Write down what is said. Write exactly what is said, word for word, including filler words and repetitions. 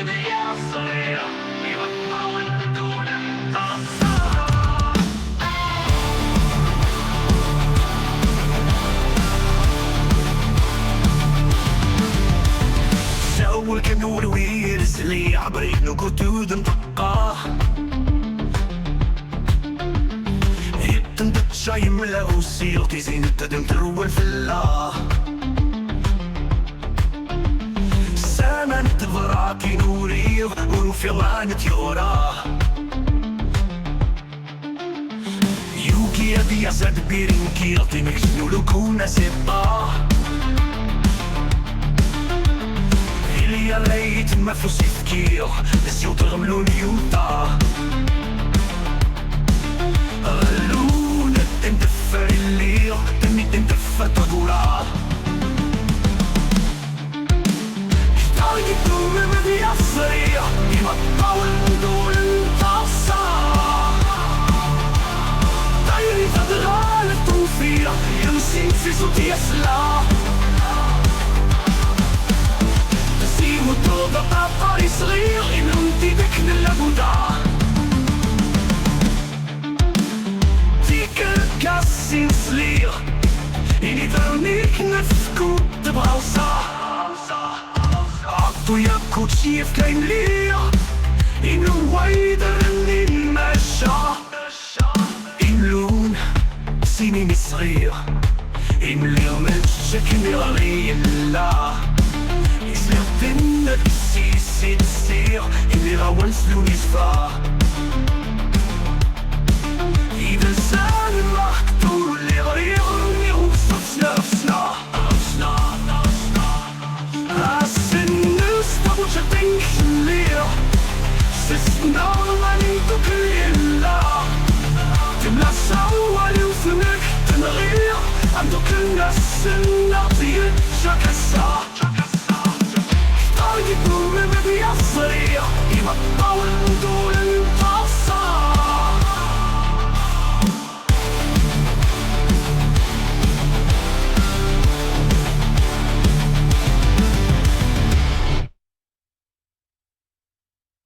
ܣܘܠܟܢܘܠܘܝܪܣܠܝ ܥܒܪܝ ܢܘܓܘܬܘܕܢ ܬܩܐ. ܝܬܢ ܕܬܫܥܝܡ ܠܗܘܣܝܪ ܬܝܙܝܢ ܬܕܡ ܬܪܘܢ ܦܠܐ. ܣܡܢ ܬܒܪܟܝ ܢܘܪܝܪ ܘܢܘܦܝܪܢ ܬܝܘܪܐ. ܝܘܓܝ ܐܕܝܐ ܣܕܒܝܪܢ ܟܝܪܬܝ ܡܟܢܘܠܘܟܘܢܐ ܣܦܐ. ܝܠܝܐ ܠܝܬ ܡܦܘܣܝ ܬܟܝܪ ܕܣܝܘܬܪ ܡܠܘܢ ܝܘܬܐ. ܠܘܢܐ ܕܐܢ ܕܦܐ ܠܝܪ ܕܡܝ ܕܐܢ ܕܦܐ ܬܓܘܪܐ. ܟܬܪ ܓܕܘܡ ܡܕܝܐ ܣܪܝܪ ܐܝܡܢ ܕܛܘܠ ܡܕܘܠ ܢܬܪܣܐ. ܕܝܪܝ ܬܕܪܠ ܬܘܦܝܪ ܝܢ ܣܝܢ ܣܝܣܘܬܝ ܐܣܠܐ. ܣܝܘ ܬܘܪܕܐ ܩܐ ܩܪܝ ܣܪܝܪ ܐܝܢ ܐܘܢ ܕܝܕܟܢ ܠܒܘܕܐ. ܬܝܟ ܠܟܣܝܢ ܣܠܝܪ ܐܝܢ ܕܪܢܝܟ ܢܬܟܘ ܕܒܪܣܐ. ܥܛܘܝܐ ܟܘܟܝ ܐܦ ܟܝܡ ܠܝܪ ܐܝܢ ܘܝ ܕܪܢܝ ܡܫܐ. ܐܝܢ ܠܘܢ ܣܝܢܝ ܡܣܪܝܪ ܐܝܢ ܠܝܪ ܡܫܟܢ ܪܝ ܠܗ. ܐܝܣܠܝܪ ܕܢ ܟܣܝ ܣܝ ܕܣܝܪ ܐܝܢ ܠܝܪ ܘܢ ܣܠܘܢ ܝܣܦܐ. ܐܝܕܢ ܣܢ ܡܟܬܘܠ ܠܝܪ ܠܝܪ ܘܣܘܣܢܐ ܣܢܐ. ܐܣܢ ܢܣܬܐ ܒܘܫ ܕܢܟ ܠܝܪ ܣܣܢܐ ܠܢ ܕܘܟܠ ܝܠܗ. ܕܡܠܐ ܣܘܐ ܠܝ ܘܣܢܟ ܕܢܪܝܪ ܐܢ ܕܘܟܠ ܢܣܢܐ ܕܝܠ ܫܟܣܐ. ܟܬܪ ܓܕܘܡ ܡܕܝܐ ܣܪܝܪ ܐܝܡܢ ܕܛܘܠ ܡܕܘܠ